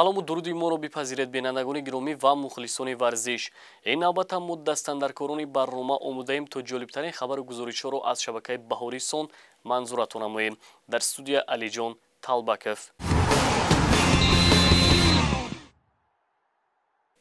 Салому дуруди моро бипазиред бинандагони гиромӣ ва мухлисони варзиш. Ин навбат ҳам мо дастандаркорони барнома омодаем то ҷолибтарин хабару гузоришҳоро аз шабакаи Баҳорисон манзуратон намоем. Дар студия Алиҷон Талбаков.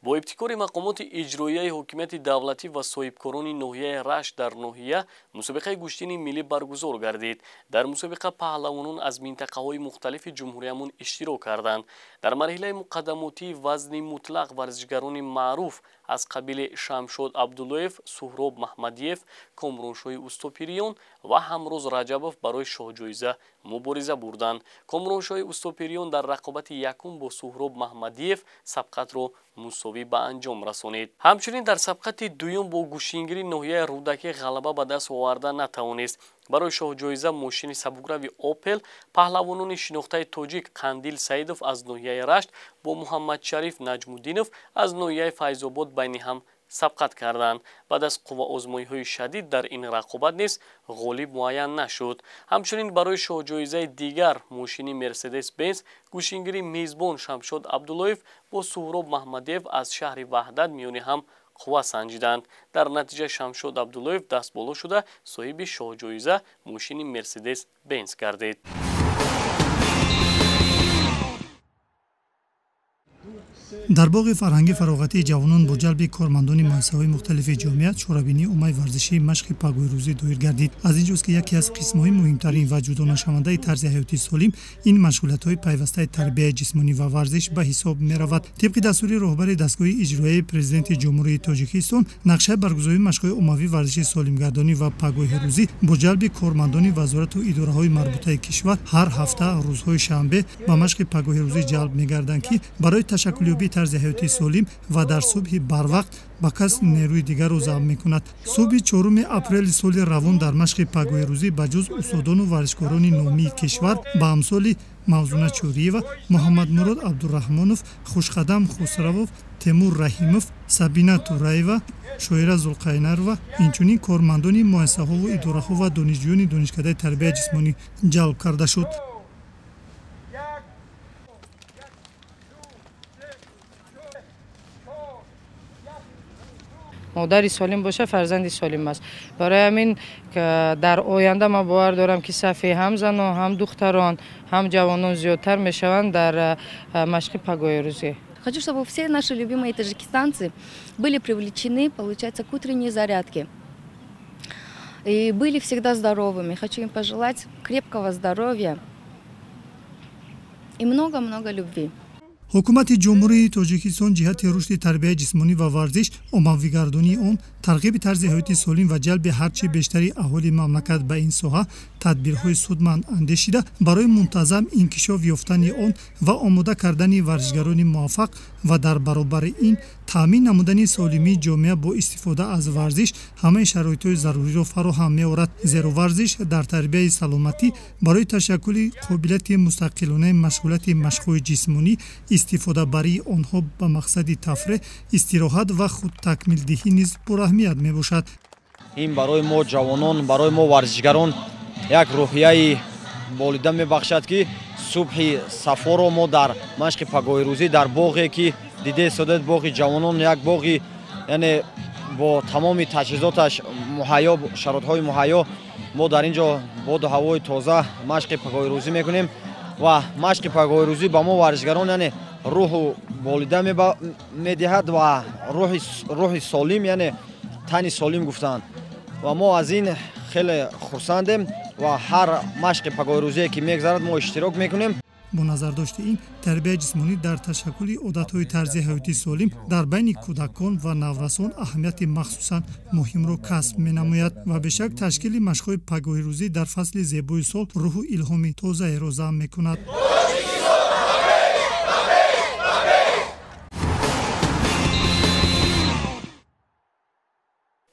Бо ибтикори мақомоти иҷроияи ҳокимияти давлатӣ ва соҳибкорони ноҳияи Рашт дар ноҳия мусобиқаи гӯштини миллӣ баргузор гардид. Дар мусобиқа паҳлавонон аз минтақаҳои мухталифи ҷумҳуриямон иштирок карданд. Дар марҳилаи муқаддамотии вазни мутлақ варзишгарони маъруф аз қабили Шамшод Абдуллоев, Суҳроб Маҳмадиев, Комроншоҳи Устопириён ва Ҳамроз Раҷабов барои шоҳҷоиза мубориза бурданд. Комроншоҳи Устопириён дар рақобати якум бо Суҳроб Маҳмадиев сабқатро мусовӣ ба анҷом расонид. Ҳамчунин дар сабқати дуюм бо гӯштингири ноҳияи Рӯдакӣ ғалаба ба даст оварда натавонист. Барои шоҳҷоиза мошини сабукрави Опел паҳлавонони шинохтаи тоҷик Қандил Саидов аз ноҳияи Рашт бо Муҳаммадшариф Наҷмуддинов аз ноҳияи Файзобод байни ҳам сабқат карданд. Баъд аз қувваозмоиҳои шадид дар ин рақобат низ ғолиб муайян нашуд. Ҳамчунин барои шоҳҷоизаи дигар мошини Мерседес Бенз гӯштингири мезбон Шамшод Абдуллоев бо Суҳроб Маҳмадиев аз шаҳри Ваҳдат миёни ҳам қувва санҷиданд. Дар натиҷа Шамшод Абдуллоев дастболо шуда соҳиби шоҳҷоиза мошини Мерседес Бенз гардид. Дар боғи фарҳанги фароғатии ҷавонон бо ҷалби кормандони муассисаҳои мухталифи ҷомеа чорабинии оммаи варзишии машқи пагоҳирӯзӣ доир гардид. Аз ин ҷост, ки яке аз қисмҳои муҳимтарин ва ҷудонашавандаи тарзи ҳаёти солим ин машғулиятҳои пайвастаи тарбияи ҷисмонӣ ва варзиш ба ҳисоб меравад. Тибқи дастури роҳбари дастгоҳи иҷроияи президенти Ҷумҳурии Тоҷикистон, нақшаи баргузории машқҳои оммавии варзиши солимгардонӣ ва пагоҳирӯзӣ бо ҷалби кормандони вазорату идораҳои марбутаи кишвар ҳар ҳафта рӯзҳои шанбе ба машқи пагоҳирӯзӣ ҷалб мегарданд, ки барои ташаккулёбии тарзи ҳаёти солим ва дар субҳи барвақт ба кас нерӯи дигарро забт мекунад. Субҳи 4 апрели соли равон дар машқи пагоҳирӯзӣ ба ҷуз устодону варзишкорони номии кишвар ба амсоли Мавзуна Чӯриева, Муҳаммадмурод Абдураҳмонов, Хушқадам Хусравов, Темур Раҳимов, Сабина Тураева, Шоира Зулқайнарова, инчунин кормандони муассисаҳову идораҳо ва донишҷӯёни донишкадаи тарбияи ҷисмонӣ ҷалб карда шуд. Модари солим боша, фарзанди солим аст. Барои ҳамин дар оянда ман бовар дорам, ки сафи ҳам занон, ҳам духтарон, ҳам ҷавонон зиёдтар мешаванд дар машқи пагоҳирӯзӣ. Хочу, чтобы все наши любимые таджикистанцы были привлечены, получается, к утренней зарядке и были всегда здоровыми. Хочу им пожелать крепкого здоровья и много-много любви. Ҳукумати Ҷумҳурии Тоҷикистон ҷиҳати рушди тарбияи ҷисмонӣ ва варзиш, оммавигардонии он, тарғиби тарзи ҳаёти солим ва ҷалби ҳарчи бештари аҳолии мамлакат ба ин соҳа тадбирҳои судманд андешида, барои мунтазам инкишоф ёфтани он ва омода кардани варзишгарони муваффақ ва дар баробари ин таъмин намудани солимии ҷомеа бо истифода аз варзиш ҳамаи шароитҳои заруриро фароҳам меорад. Зеро варзиш дар тарбияи саломатӣ барои ташаккули қобилияти мустақилонаи машғулияти машқҳои ҷисмонӣ, истифодабарии онҳо ба мақсади тафреҳ, истироҳат ва худтакмилдиҳӣ низ пураҳамият мебошад. Ин барои мо ҷавонон, барои мо варзишгарон як рӯҳияи болида мебахшад, ки субҳи сафоро мо дар машқи пагоҳирӯзӣ дар боғе ки дида истодед, боғи ҷавонон, як боғи яъне бо тамоми таҷҳизоташ муҳайё, шароитҳои муҳайё, мо дар ин ҷо боду ҳавои тоза машқи пагоҳирӯзӣ мекунем ва машқи пагоҳирӯзӣ ба мо варзишгарон яъне рӯҳу болида медиҳад ва рӯҳи солим, яъне тани солим гуфтанд. Ва мо аз ин хеле хурсандем ва ҳар машқи пагоҳирӯзие ки мегзарад мо иштирок мекунем. Бо назардошти ин тарбияи ҷисмонӣ дар ташаккули одатҳои тарзи ҳаёти солим дар байни кӯдакон ва наврасон аҳамияти махсусан муҳимро касб менамояд ва бешак ташкили машқҳои пагоҳирӯзӣ дар фасли зебои сол рӯҳу илҳоми тозаеро замм мекунад.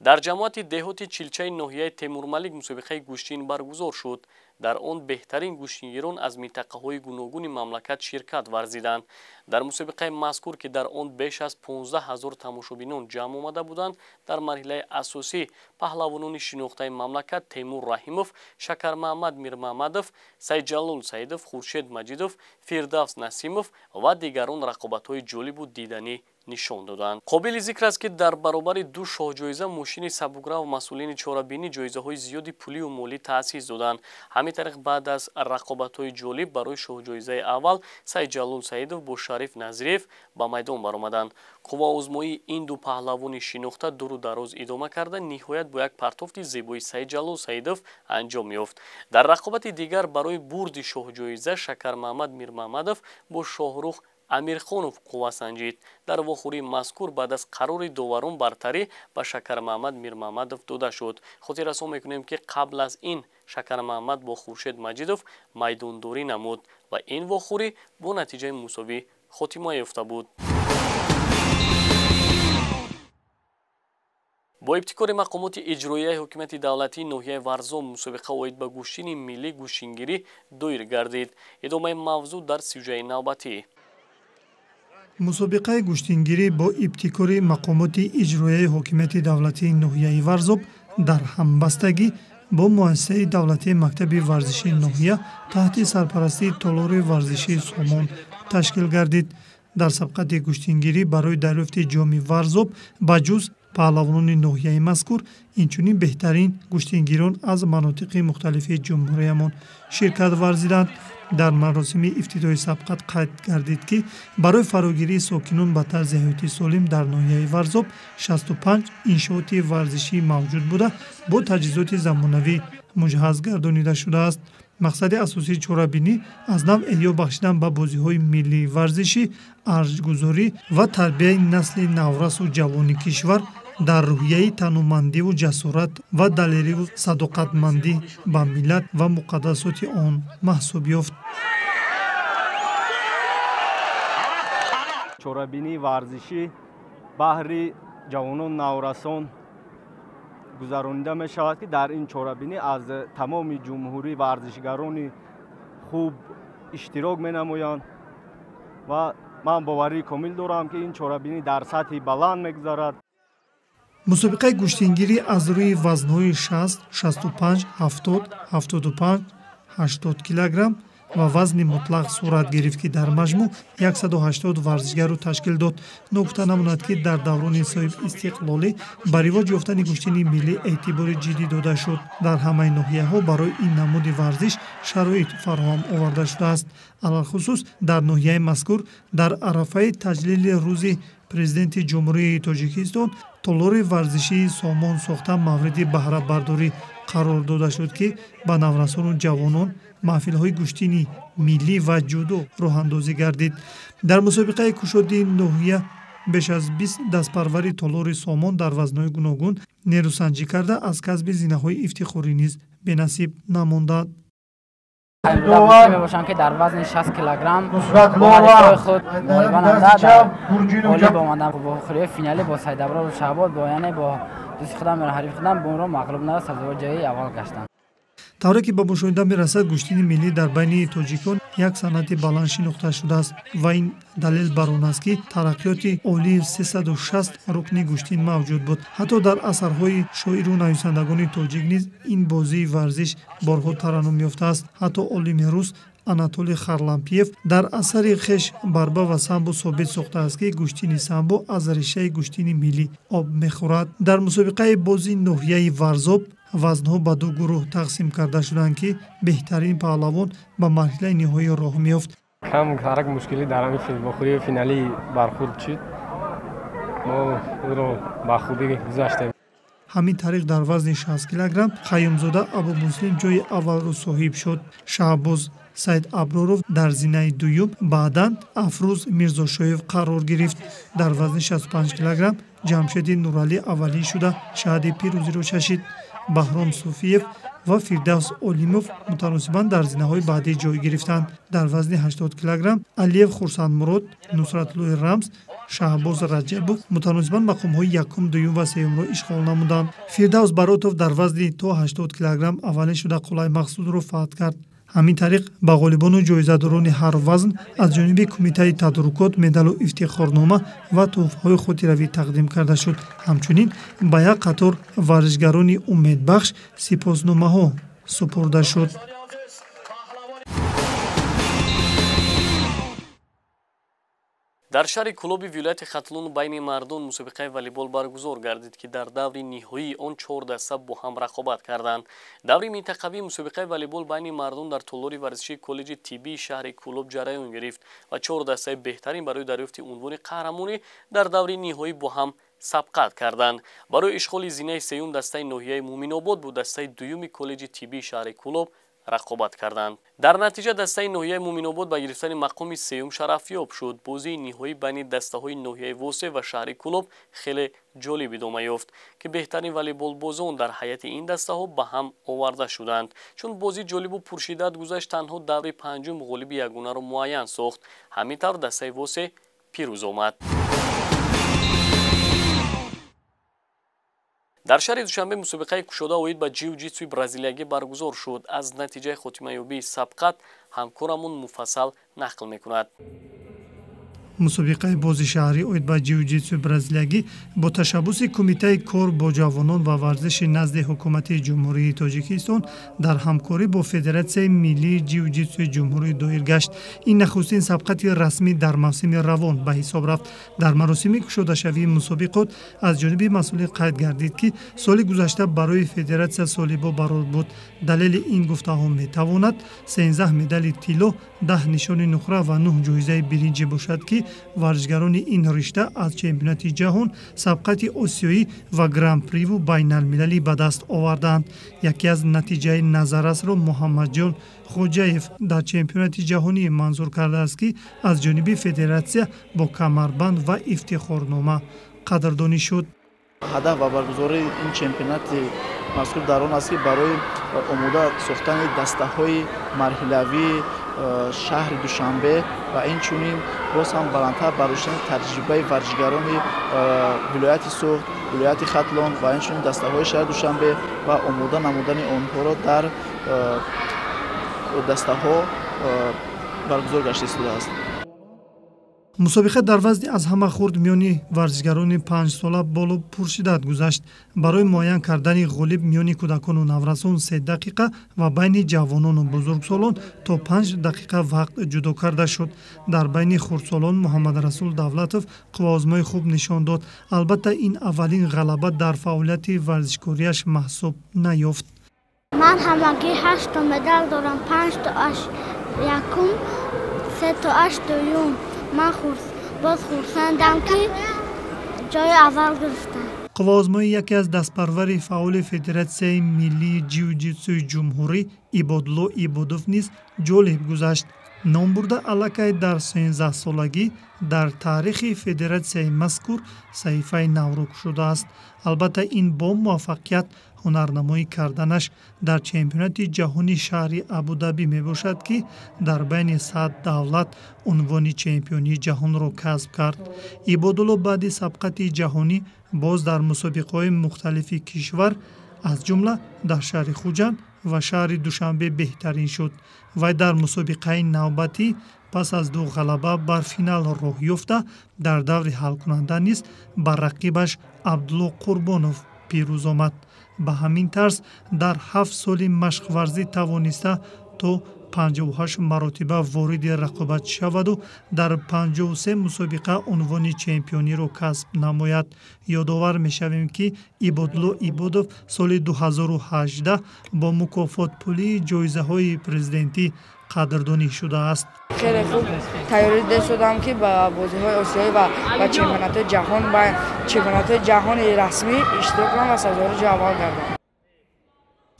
Дар ҷамоати деҳоти Чилчаи ноҳияи Темурмалик мусобиқаи гӯштин баргузор шуд. Дар он беҳтарин гӯштингирон аз минтақаҳои гуногуни мамлакат ширкат варзиданд. Дар мусобиқаи мазкур, ки дар он беш аз 15 ҳазор тамошобинон ҷамъ омада буданд, дар марҳилаи асосӣ паҳлавонони шинохтаи мамлакат Темур Раҳимов, Шакармаҳмад Мирмаҳмадов, Сайдҷалол Саидов, Хуршед Маҷидов, Фирдавс Насимов ва дигарон рақобатҳои ҷолибу диданӣ нишон доданд. Қобили зикр аст, ки дар баробари ду шоҳҷоиза мошини сабукрав масъулини чорабинӣ ҷоизаҳои зиёди пулию молӣ таъсис доданд. Ҳамин тариқ баъд аз рақобатҳои ҷолиб барои шоҳҷоизаи аввал Сайдҷалол Саидов бо Шариф Назриев ба майдон баромаданд. Қувваозмоии ин ду паҳлавони шинохта дуру дароз идома карда, ниҳоят бо як партофти зебои Сайдҷалол Саидов анҷом ёфт. Дар рақобати дигар барои бурди шоҳҷоиза Шакармаҳмад Мирмаҳмадов бо Шоҳрух Амирхонов қувва санҷид. Дар вохӯрии мазкур баъд аз қарори доварон бартарӣ ба Шакармаҳмад Мирмаҳмадов дода шуд. Хотиррасон мекунем, ки қабл аз ин Шакармаҳмад бо Хуршед Маҷидов майдондорӣ намуд ва ин вохӯрӣ бо натиҷаи мусовӣ хотима ёфта буд. Бо ибтикори мақомоти иҷроияи ҳокимияти давлатии ноҳияи Варзоб мусобиқа оид ба гӯштини миллӣ гӯштингирӣ доир гардид. Идомаи мавзӯъ дар сюжаи навбатӣ. Мусобиқаи гӯштингирӣ бо ибтикори мақомоти иҷроияи ҳокимияти давлатии ноҳияи Варзоб дар ҳамбастагӣ бо муассисаи давлатии мактаби варзишии ноҳия таҳти сарпарастии толори варзишии Сомон ташкил гардид. Дар сабқати гӯштингирӣ барои дарёфти ҷоми Варзоб ба ҷуз паҳлавонони ноҳияи мазкур инчунин беҳтарин гӯштингирон аз манотиқи мухталифи ҷумҳуриямон ширкат варзиданд. Дар маросими ифтитоҳи сабқат қайд гардид, ки барои фарогирии сокинон ба тарзи ҳаёти солим дар ноҳияи Варзоб 65 иншооти варзишӣ мавҷуд буда, бо таҷҳизоти замонавӣ муҷаҳҳаз гардонида шудааст. Мақсади асосии чорабинӣ аз нав эҳё бахшидан ба бозиҳои миллии варзишӣ, арҷгузорӣ ва тарбияи насли наврасу ҷавони кишвар дар рӯҳияи танумандиву ҷасорат ва далериву садоқатмандӣ ба миллат ва муқаддасоти он маҳсуб ёфт. Чорабинии варзишӣ баҳри ҷавонон наврасон гузаронида мешавад, ки дар ин чорабинӣ аз тамоми ҷумҳурӣ варзишгарони хуб иштирок менамоянд ва ман боварии комил дорам, ки ин чорабинӣ дар сатҳи баланд мегузарад. Мусобиқаи гӯштингирӣ аз рӯи вазнҳои 60, 65, 70, 75, 80 килограмм ва вазни мутлақ сурат гирифт, ки дар маҷмӯъ 180 варзишгарро ташкил дод. Ногуфта намонад, ки дар даврони соҳибистиқлолӣ ба ривоҷ ёфтани гӯштини миллӣ эътибори ҷиддӣ дода шуд. Дар ҳамаи ноҳияҳо барои ин намуди варзиш шароит фароҳам оварда шудааст. Алалхусус дар ноҳияи мазкур дар арафаи таҷлили рӯзи президенти Ҷумҳурии Тоҷикистон толори варзишии Сомон сохта мавриди баҳрабардорӣ қарор дода шуд, ки ба наврасону ҷавонон маҳфилҳои гӯштини миллӣ ва ҷудо роҳандозӣ гардид. Дар мусобиқаи кушоди ноҳия беш аз 20 дастпарвари толори Сомон дар вазнҳои гуногун нерӯсанҷӣ карда аз касби зинаҳои ифтихорӣ низ бенасиб намонданд. Мебошам, ки дар вазни 60 килограмм бо ҳарифҳои худ муҳориба намуда дар ғолиб омадам. Бо хӯрии финалӣ бо Сайдаброр Шаҳбод бо яъне бо дӯсти худам ҳариф худам бо онро мағлуб намуда сазовори ҷои аввал гаштам. Тавре ки ба мушоҳида мерасад, гӯштини миллӣ дар байни тоҷикон як санъати баланд шинохта шудааст ва ин далел бар он аст, ки тараққиёти олии 360 рукни гӯштин мавҷуд буд. Ҳатто дар асарҳои шоиру нависандагони тоҷик низ ин бозии варзиш борҳо тараннум ёфтааст. Ҳатто олими рус Анатолий Харлампиев дар асари хеш барба ва самбо собит сохтааст, ки гӯштини самбо аз решаи гӯштини миллӣ об мехӯрад. Дар мусобиқаи бози ноҳияи Варзоб вазнҳо ба ду гурӯҳ тақсим карда шуданд, ки беҳтарин паҳлавон ба марҳилаи ниҳоӣ роҳ меёфт. Кам ҳарак мушкилӣ дар ҳамин вохӯрии финалӣ бархӯрд шуд, мо ӯро ба хубӣ гузаштем. Ҳамин тариқ дар вазни 60 килограмм Қаюмзода Абумуслим ҷои аввалро соҳиб шуд. Шаҳбоз Саид Аброров дар зинаи дуюм, баъдан Афрӯз Мирзошоев қарор гирифт. Дар вазни 65 килограмм Ҷамшеди Нуралӣ аввалин шуда шаҳди пирӯзиро чашид. Баҳром Суфиев ва Фирдавс Олимов мутаносибан дар зинаҳои баъдӣ ҷой гирифтанд. Дар вазни 80 килограмм Алиев Хурсандмурод, Нусратуллои Рамз Шаҳбоз Раҷабов мутаносибан мақомҳои якум, дуюм ва сеюмро ишғол намуданд. Фирдавс Баротов дар вазни то 80 килограмм аввалин шуда Қулай Мақсудро фатҳ кард. Ҳамин тариқ ба ғолибону ҷоизадорони ҳар вазн аз ҷониби кумитаи тадорукот медалу ифтихорнома ва тӯҳфаҳои хотиравӣ тақдим карда шуд. Ҳамчунин ба як қатор варзишгарони умедбахш сипосномаҳо супурда шуд. Дар шаҳри Кӯлоби вилояти Хатлон байни мардон мусобиқаи волейбол баргузор гардид, ки дар даври ниҳоии он 4 даста бо ҳам рақобат карданд. Даври минтақавии мусобиқаи волейбол байни мардон дар толори варзишии коллеҷи тиббии шаҳри Кӯлоб ҷараён гирифт ва 4 дастаи беҳтарин барои дарёфти унвони қаҳрамонӣ дар даври ниҳоӣ бо ҳам сабқат карданд. Барои ишғоли зинаи сеюм дастаи ноҳияи Муминобод бо дастаи дуюми коллеҷи тиббии шаҳри Кӯлоб рақобат карданд. Дар натиҷа дастаи ноҳияи Муминобод ба гирифтани мақоми сеюм шарафёб шуд. Бозии ниҳоӣ байни дастаҳои ноҳияи Восе ва шаҳри Кӯлоб хеле ҷолиб идома ёфт, ки беҳтарин волейболбозон дар ҳайати ин дастаҳо ба ҳам оварда шуданд. Чун бозӣ ҷолибу пуршиддат гузашт, танҳо даври панҷум ғолиби ягонаро муайян сохт. Ҳамин тавр дастаи Восе пирӯз омад. Дар шаҳри Душанбе мусобиқаи кушода оид ба ҷиу-ҷитсуи бразилиягӣ баргузор шуд. Аз натиҷаи хотимаёбии сабқат ҳамкорамон муфассал нақл мекунад. Мусобиқаи бози шаҳрӣ оид ба ҷиу-ҷитсуи бразилиягӣ бо ташаббуси Кумитаи кор бо ҷавонон ва варзиши назди Ҳукумати Ҷумҳурии Тоҷикистон дар ҳамкорӣ бо Федератсияи миллии ҷиу-ҷитсуи ҷумҳурӣ доир гашт. Ин нахустин сабқати расмӣ дар мавсими равон ба ҳисоб рафт. Дар маросими кушодашавии мусобиқот аз ҷониби масъулин қайд гардид, ки соли гузашта барои федератсия солибо барор буд. Далели ин гуфтаҳо метавонад 13 медали тилло, 10 нишони нуқра ва 9 ҷоизаи биринҷӣ бошад, ки варзишгарони ин ришта аз чемпионати ҷаҳон, сабқати осиёӣ ва гран-приву байналмилалӣ ба даст оварданд. Яке аз натиҷаи назаррасро Муҳаммадҷон Хоҷаев дар чемпионати ҷаҳонӣ манзур кардааст, ки аз ҷониби федератсия бо камарбанд ва ифтихорнома қадрдонӣ шуд. Ҳадаф ва баргузории ин чемпионати мазкур дар он аст, ки барои омода сохтани дастаҳои марҳилавии шаҳри Душанбе ва инчунин боз ҳам баландтар бардоштани таҷрибаи варзишгарони вилояти Суғд, вилояти Хатлон ва инчунин дастаҳои шаҳри Душанбе ва омода намудани онҳоро дар дастаҳо баргузор гашта истодааст. Мусобиқа дар вазни аз ҳама хурд миёни варзишгарони 5-сола боло пуршиддат гузашт. Барои муайян кардани ғолиб миёни кӯдакону наврасон 3 дақиқа ва байни ҷавонону бузургсолон то 5 дақиқа вақт ҷудо карда шуд. Дар байни хурдсолон Муҳаммадрасул Давлатов қувваозмои хуб нишон дод. Албатта, ин аввалин ғалаба дар фаъолияти варзишкориаш маҳсуб наёфт. Ман ҳамагӣ 8 то медал дорам, 5 тоаш якум, 3 тоаш дуюм. Ман боз хурсандам, ки ҷои аввал гирифтам. Қувваозмоии яке аз дастпарвари фаъоли Федератсияи миллии ҷиу-ҷитсуи ҷумҳурӣ Ибодло Ибодов низ ҷолиб гузашт. Ном бурда аллакай дар 13-солагӣ дар таърихи федератсияи мазкур саҳифаи навро кушодааст. Албатта, ин бо муваффақият ҳунарнамоӣ карданаш дар чемпионати ҷаҳони шаҳри Абудабӣ мебошад, ки дар байни 100 давлат унвони чемпионии ҷаҳонро касб кард. Ибодулло баъди сабқати ҷаҳонӣ боз дар мусобиқаҳои мухталифи кишвар, аз ҷумла дар шаҳри Хуҷанд ва шаҳри Душанбе беҳтарин шуд. Вай дар мусобиқаи навбатӣ пас аз 2 ғалаба бар финал роҳ ёфта, дар даври ҳалкунанда низ бар рақибаш Абдулло Қурбонов пирӯз омад. Ба ҳамин тарз дар 7 соли машқварзӣ тавониста то 58 маротиба вориди рақобат шаваду дар 53 мусобиқа унвони чемпиониро касб намояд. Ёдовар мешавем, ки Ибодло Ибодов соли 2018 бо мукофотпулии ҷоизаҳои президентӣ қадрдонӣ шудааст. Хеле хуб тайёрӣ дида шудам, ки ба бозиҳои осиёӣ ва ба чемпионатҳои ҷаҳон, ба чемпионатҳои ҷаҳони расмӣ иштирок кунам ва сазовори ҷои аввал гардам.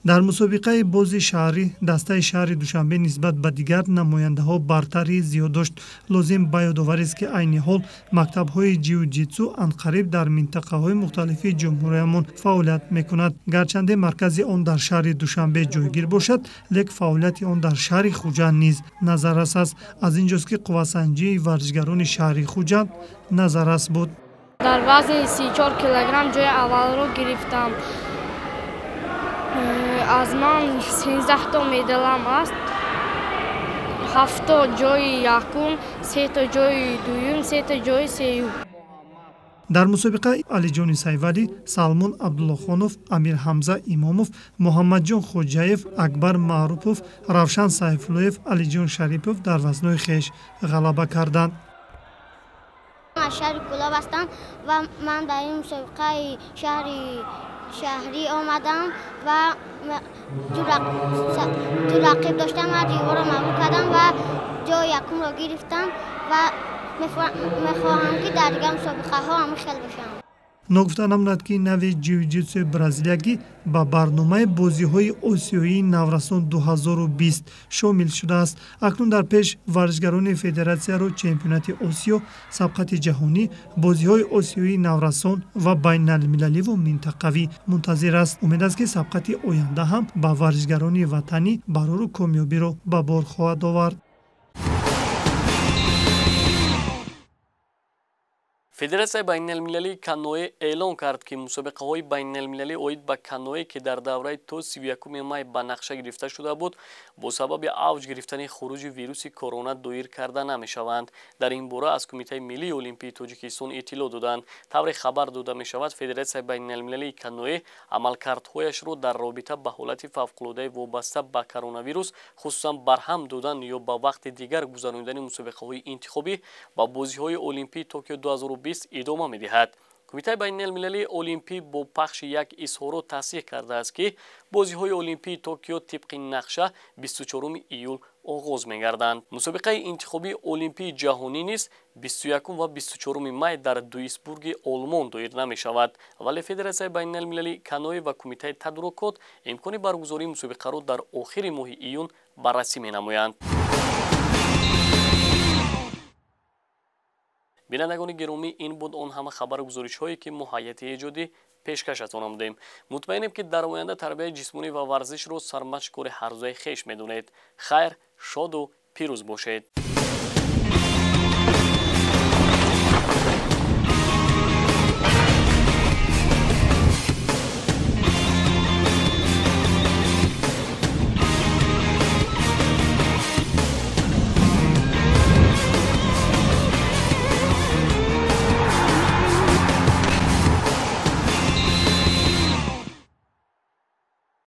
Дар мусобиқаи бози шаҳрӣ дастаи шаҳри Душанбе нисбат ба дигар намояндаҳо бартарии зиёд дошт. Лозим ба ёдоварист, ки айни ҳол мактабҳои ҷиу-ҷитсу анқариб дар минтақаҳои мухталифи ҷумҳуриямон фаъолият мекунад. Гарчанде маркази он дар шаҳри Душанбе ҷойгир бошад, лек фаъолияти он дар шаҳри Хуҷанд низ назаррас аст. Аз ин ҷост, ки қуввасанҷии варзишгарони шаҳри Хуҷанд назаррас буд. Дар вазни 34 килограмм ҷои аввалро гирифтам. Аз ман 13 то медалам аст. 7 то ҷои якум, 3 то ҷои дуюм, 3 то ҷои сеюм. Дар мусобиқа Алиҷони Сайвалӣ, Салмон Абдуллохонов, Амирҳамза Имомов, Муҳаммадҷон Хоҷаев, Акбар Маърупов, Равшан Сайфуллоев, Алиҷон Шарипов дар вазнҳои хеш ғалаба карданд. Аз шаҳри Кӯлоб ҳастам ва ман дар ин мусобиқаи шаҳрӣ омадам ва ду рақиб доштам, ҳар дуро мағлуб кардам ва ҷои якумро гирифтам ва мехоҳам, ки дар дигар мусобиқаҳо ҳамин хел бошам. Ногуфта намонад, ки нави ҷиу-ҷитсуи бразилиягӣ ба барномаи бозиҳои осиёии наврасон 2020 шомил шудааст. Акнун дар пеш варзишгарони федератсияро чемпионати Осиё, сабқати ҷаҳонӣ, бозиҳои осиёии наврасон ва байналмилаливу минтақавӣ мунтазир аст. Умед аст, ки сабқати оянда ҳам ба варзишгарони ватанӣ барору комёбиро ба бор хоҳад овард. Федератсияи байналмилалии каноэ эълон кард, ки мусобиқаҳои байналмилалӣ оид ба каноэ, ки дар давраи то 31 май ба нақша гирифта шуда буд, бо сабаби авҷ гирифтани хуруҷи вируси корона доир карда намешаванд. Дар ин бора аз Кумитаи миллии олимпии Тоҷикистон иттилоъ доданд. Тавре хабар дода мешавад, Федератсияи байналмилалии каноэ амалкардҳояшро дар робита ба ҳолати фавқулодаи вобаста ба коронавирус, хусусан барҳам додан ё ба вақти дигар гузаронидани мусобиқаҳои интихобӣ ба бозиҳои олимпии Токио 2020 идома медиҳад. Кумитаи байналмилалии олимпӣ бо пахши як изҳорот тасдиқ кардааст, ки бозиҳои олимпии Токио тибқи нақша 24 июл оғоз мегарданд. Мусобиқаи интихобии олимпии ҷаҳонӣ низ 21 ва 24 май дар Дуисбурги Олмон доир намешавад, вале Федератсияи байналмилалии каноэ ва Кумитаи тадорукот имкони баргузории мусобиқаро дар охири моҳи июн баррасӣ менамоянд. Бинандагони гиромӣ, ин буд он ҳама хабару гузоришҳое, ки мо ҳайати эҷодӣ пешкашатон намудем. Мутмаинем, ки дар оянда тарбияи ҷисмонӣ ва варзишро сармашқи кори ҳаррӯзаи хеш медонед. Хайр, шоду пирӯз бошед.